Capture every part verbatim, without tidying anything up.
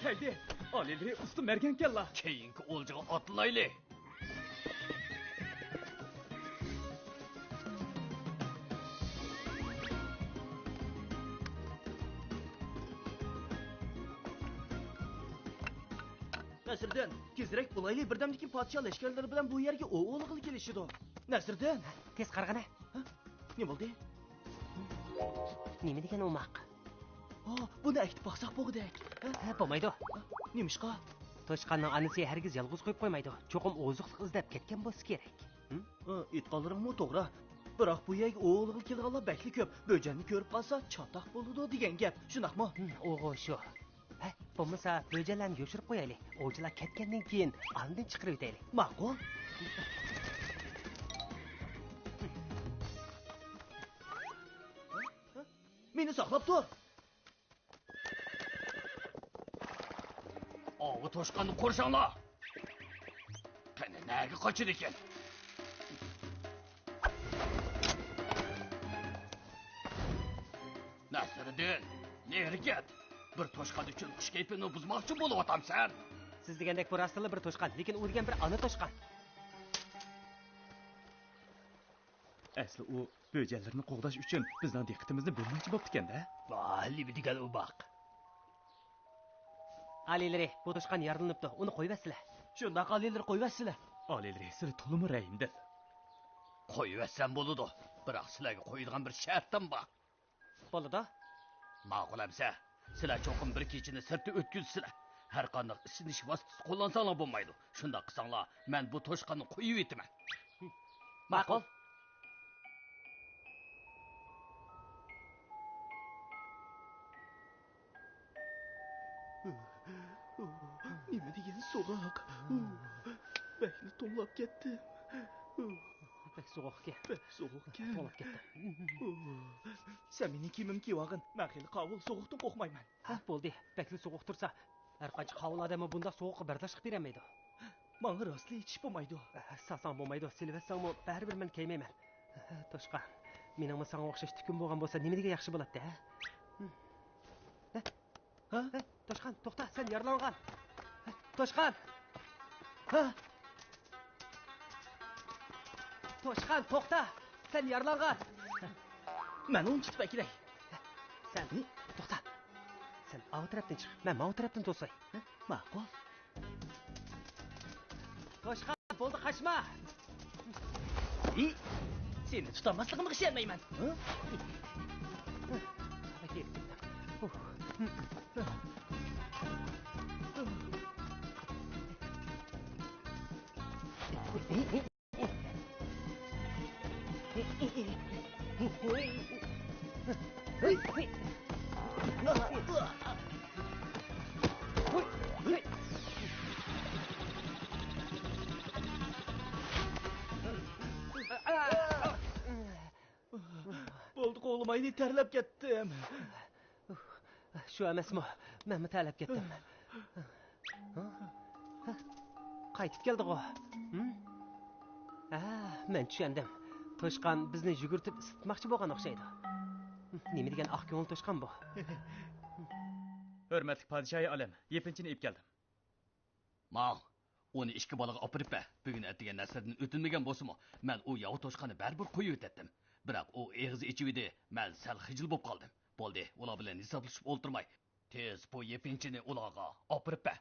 تەگدى. ئالىيلىرى ئۇستا مەرگەنكەنلا. كېيىنكى ئولجىغا ئاتلايلى. نەسىردىن، تېزرەك بولايلى، بىردەمدىن كېيىن پادىشاھ لەشكەرلىرى بىلەن بۇ يەرگە ئوۋ ئوۋلىغىلى كېلىشىدۇ. نەسىردىن! تېز قارىغىنە. ھە؟ نېمە بولدى؟ نېمە دېگەن ئوماق؟ ھا، بۇنى ئەكىتىپ باقساق بوغۇدەك. ھە؟ ھە، بولمايدۇ. ھا، نېمىشقا؟ توشقاننىڭ ئانىسى ھەرگىز يالغۇز قويۇپ قويمايدۇ. چوقۇم ئوزۇقلۇق ئىزدەپ كەتكەن بولسا كېرەك. ھە، ئېيتقانلىرىڭمۇ توغرا. بىراق بۇ يەرگە ئوۋلىغىلى كېلىدىغانلار بەكلا كۆپ. بۆجەننى كۆرۈپ قالسا چاتاق بولىدۇ دېگەن گەپ. شۇنداقمۇ؟ ھىم، ئۇغۇ شۇ. ھە، بولمىسا بۆجەنلەرنى يوشۇرۇپ قويايلى. ئوۋچىلار كەتكەندىن كېيىن ئاندىن چىقىرىۋېتەيلى. ماقۇل. مېنى ساقلاپ تۇر. ئاۋۇ توشقاننى قورشاڭلار! قېنى، نەگە قاچىدىكەن؟ نەسىردىن، نېرى كەت! بىر توشقان ئۈچۈن خۇش كەيپىمنى بۇزماقچى بولۇۋاتامسەن؟ سىز دېگەندەك بۇ راستتىنلا بىر توشقان، لېكىن ئۇ دېگەن بىر ئانا توشقان. ئەسلى ئۇ بۆجەنلىرىنى قوغداش ئۈچۈن بىزنىڭ دىققىتىمىزنى بۆلمەكچى بوپتىكەن-دە. ۋاھ، نېمە دېگەن ئوماق! ئالىيلىرى، بۇ توشقان يارىلىنىپتۇ، ئۇنى قويۇۋەتسىلە. شۇنداق، ئالىيلىرى، قويۇۋەتسىلە. ئالىيلىرى، سىلى تولىمۇ رەھىمدىل. قويۇۋەتسەم بولىدۇ، بىراق سىلەرگە قويىدىغان بىر شەرتىم بار. بولىدۇ. ماقۇل ئەمسە، سىلەر چوقۇم بىر كېچىنى سىرتتا ئۆتكۈزىسىلەر. ھەرقانداق ئىسسىنىش ۋاسىتىسى قوللانساڭلار بولمايدۇ. شۇنداق قىلساڭلار، مەن بۇ توشقاننى قويۇۋېتىمەن. ماقۇل. نېمە دېگەن سوغۇق. بەكلا توڭلاپ كەتتىم. بەك سوغۇقكەن. بەك سوغۇقكەن. توڭلاپ كەتتىم. سەن مېنىڭ كىيىمىمنى كىيىۋالغىن. مەن خېلى قاۋۇل، سوغۇقتىن قورقمايمەن. ھە، بولدى. بەكلا سوغۇق تۇرسا، ھەرقانچە قاۋۇل ئادەممۇ بۇنداق سوغۇققا بەرداشلىق بېرەلمەيدۇ. ماڭا راستلا ئېيتىش بولمايدۇ. سالساڭ بولمايدۇ، سېلىۋەتسەڭمۇ بەرىبىر مەن كىيمەيمەن. توشقان، مېنىڭمۇ ساڭا ئوخشاش تۈكۈم بولغان بولسا نېمە دېگەن ياخشى بولاتتى، ھە؟ ھە؟ ھە؟ ھە؟ توشقان، توختا، سەن يارىلانغان. ھە؟ توشقان! ھە؟ توشقان، توختا! سەن يارىلانغان! مەن ئۇنى تۇتۇپ ئەكېلەي. سەن، توختا! سەن ئاۋۇ تەرەپتىن چىق، مەن ماۋۇ تەرەپتىن توساي. ھە؟ ماقۇل. توشقان، بولدى، قاچما! ھى! سېنى تۇتالماسلىقىمغا ئىشەنمەيمەن. ھە؟ بولدى، قوغلىمايلى، تەرلەپ كەتتىم. شۇ ئەمەسمۇ؟ مەنمۇ تەرلەپ كەتتىم. قايتىپ كەلدىغۇ. ھە، مەن چۈشەندىم. توشقان بىزنى يۈگۈرتۈپ ئىسسىتماقچى بولغان ئوخشايدۇ. نېمە دېگەن ئاق كۆڭۈل توشقان بۇ. ھۆرمەتلىك پادىشاھى ئالەم، يېپىنچىنى ئېلىپ كەلدىم. ماڭ، ئۇنى ئىككى بالىغا ئاپىرىپ بەر. بۈگۈن ئەتىگەن نەسىردىن ئۆتۈنمىگەن بولسىمۇ، مەن ئۇ ياۋا توشقاننى بەرىبىر قويۇۋېتەتتىم. بىراق ئۇ ئېغىز ئېچىۋىدى، مەن سەل خىجىل بوپ قالدىم. بولدى، ئۇلار بىلەن ھېسابلىشىپ ئولتۇرماي، تېز بۇ يېپىنچىنى ئۇلارغا ئاپىرىپ بەر.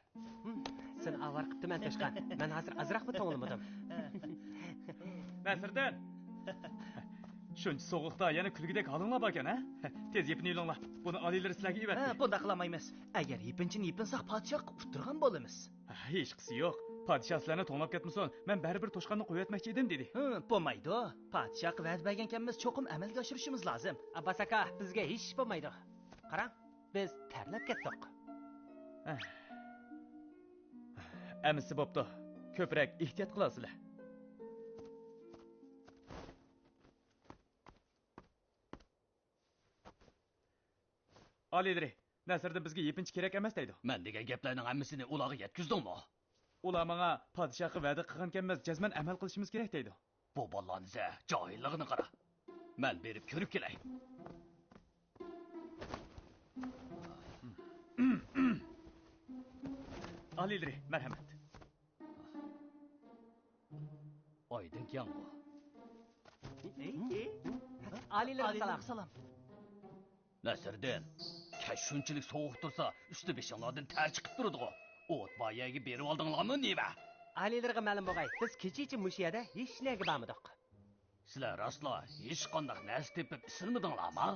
سېنى ئاۋارە قىپتىمەن، توشقان. مەن ھازىر ئازراقمۇ توڭلىمىدىم. نەسىردىن! شۇنچە سوغۇقتا يەنە كۈلگۈدەك ھالىڭلار باركەن، ھە؟ تېز يېپىنى ئېلىڭلار. بۇنى ئالىيلىرى سىلەرگە ئېۋەتتى. ھە، بۇنداق قىلالمايمىز. ئەگەر يېپىنچىنى يېپىنساق، پادىشاھقا ئۇتتۇرغان بولىمىز. ھېچقىسى يوق. پادىشاھ سىلەرنى توڭلاپ كەتمىسۇن، مەن بەرىبىر توشقاننى قويۇۋەتمەكچى ئىدىم، دېدى. ھە، بولمايدۇ. پادىشاھقا ۋەدە بەرگەنكەنمىز، چوقۇم ئەمەلگە ئاشۇرۇشىمىز لازىم. ئابباس ئاكا، بىزگە ھېچ ئىش بولمايدۇ. قاراڭ، بىز تەرلەپ كەتتۇق. ئەمىسە بوپتۇ. كۆپرەك ئېھتىيات قىلارسىلەر. ئالىيلىرى، نەسىردىن بىزگە يېپىنچا كېرەك ئەمەس دەيدۇ. مەن دېگەن گەپلەرنىڭ ھەممىسىنى ئۇلارغا يەتكۈزدۈڭمۇ؟ ئۇلار ماڭا پادىشاھقا ۋەدە قىلغانكەنمىز، جەزمەن ئەمەل قىلىشىمىز كېرەك دەيدۇ. بۇ بالىلارنى سە جاھىللىقىنى قارا. مەن بېرىپ كۆرۈپ كېلەي. ئالىيلىرى، مەرھەمەت. ئايدىڭ كەڭغۇ. ئالىيلىرىگە سالام. نەسىردىن، كەچ شۇنچىلىك سوغۇق تۇرسا، ئۈستى بېشىڭلاردىن تەر چىقىپ تۇرىدىغۇ. ئوت بار يەرگە بېرىۋالدىڭلارمۇ نېمە؟ ئالىيلىرىغا مەلۇم بولغاي، بىز كېچىچە مۇشۇ يەردە ھېچ نەگە بارمىدۇق. سىلەر راستلا ھېچقانداق نەرسە تېپىپ ئىسىنمىدىڭلارمۇ؟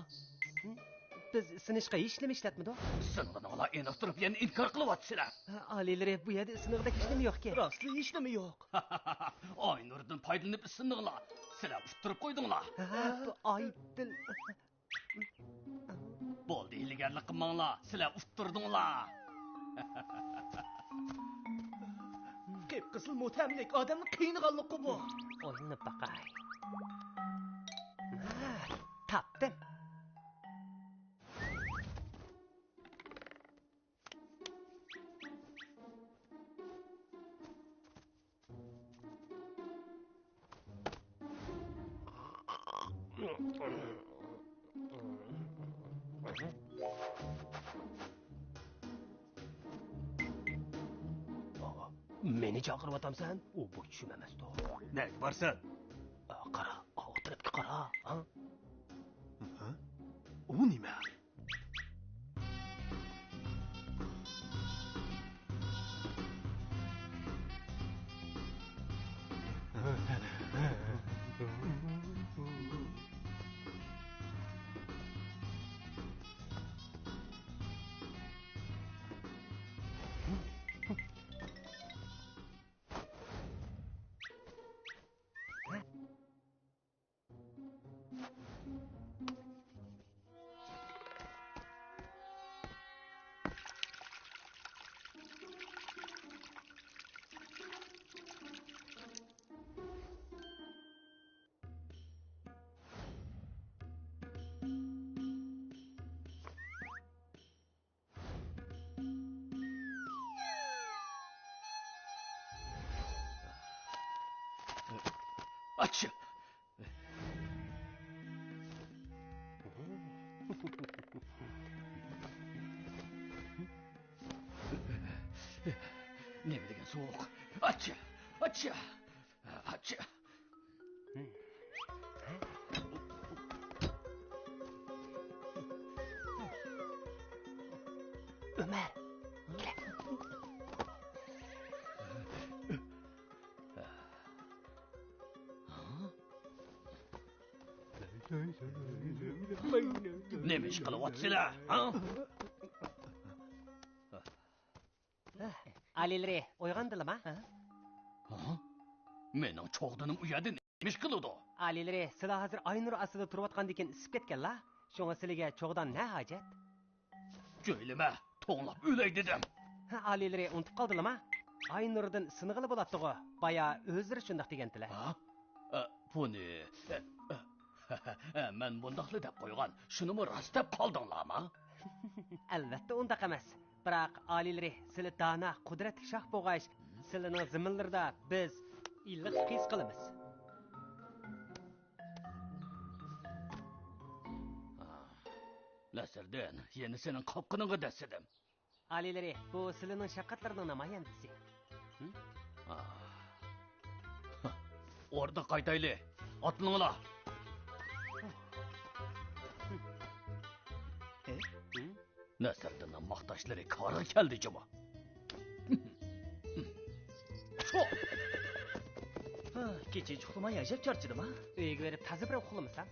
بىز ئىسىنىشقا ھېچ نېمە ئىشلەتمىدۇق. ئىسىنغىنىڭلار ئېنىق تۇرۇپ يەنە ئىنكار قىلىۋاتىسىلەر. ئالىيلىرى، بۇ يەردە ئىسىنىدىغۇدەك ھېچ نېمە يوقكەن. راستلا ھېچ نېمە يوق. ئاينۇردىن پايدىلىنىپ ئىسسىنىڭلار. سىلەر ئۇتتۇرۇپ قويدۇڭلار. ھە، بۇ ئايدىن. بولدى، ھىيلىگەرلىك قىلماڭلار، سىلەر ئۇتتۇردۇڭلار. قىپقىزىل مۇتەملىك ئادەمنى قىينىغانلىقى بۇ. ئويلىنىپ باقاي. ھە، تاپتىم. مېنى چاقىرىۋاتامسەن؟ ئۇ بۇ چۈشۈم ئەمەستۇ. نەگە بارسەن؟ قارا، ئۇ تەرەپكە قارا. ھە؟ ئۇ نېمە؟ ئاچچىق! نېمە دېگەن سوغۇق! ئاچچىق! ئاچچىق! ئاچچىق! ئۆمەر! نېمە ئىش قىلىۋاتىسىلەر، ھە؟ ئالىيلىرى، ئويغاندىلىما؟ ھە؟ مېنىڭ چوغدىنىم ئۇ يەردە نېمە ئىش قىلىدۇ؟ ئالىيلىرى، سىلەر ھازىر ئاي نۇرى ئاستىدا تۇرۇۋاتقاندىكىن ئىسسىپ كەتكەنلا. شۇڭا سىلىگە چوغدان نە ھاجەت؟ جۆيلىمە، توڭلاپ ئۆلەي دېدىم. ھە، ئالىيلىرى ئۇنتۇپ قالدىلىما؟ ئاي نۇرىدىن ئىسسىنغىلى بولاتتىغۇ. بايا ئۆزلىرى شۇنداق دېگەنتىلە. ھە؟ ئە، بۇنى، ئە، ئە، مەن مۇنداقلا دەپ قويغان، شۇنىمۇ راست دەپ قالدىڭلارما؟ ئەلۋەتتە ئۇنداق ئەمەس. بىراق، ئالىيلىرى، سىلى دانا، قۇدرەتلىك شاھ بولغاچ، سىلىنىڭ زېمىنلىرىدا بىز ئىللىق ھېس قىلىمىز. نەسىردىن، يەنە سېنىڭ قاپقىنىڭغا دەسسىدىم. ئالىيلىرى، بۇ سىلىنىڭ شەپقەتلىرىنىڭ نامايەندىسى. ھىم؟ ئوردا قايتايلى. ئاتلىنىڭلار. ھىم؟ نەسىردىننىڭ ماختاشلىرى كارغا كەلدى جۇمۇ. ھە، كېچە ئۇخلىماي ئەجەب چارچىدىم ھە. ئۆيگە بېرىپ تازا بىر ئۇخلىمىسام.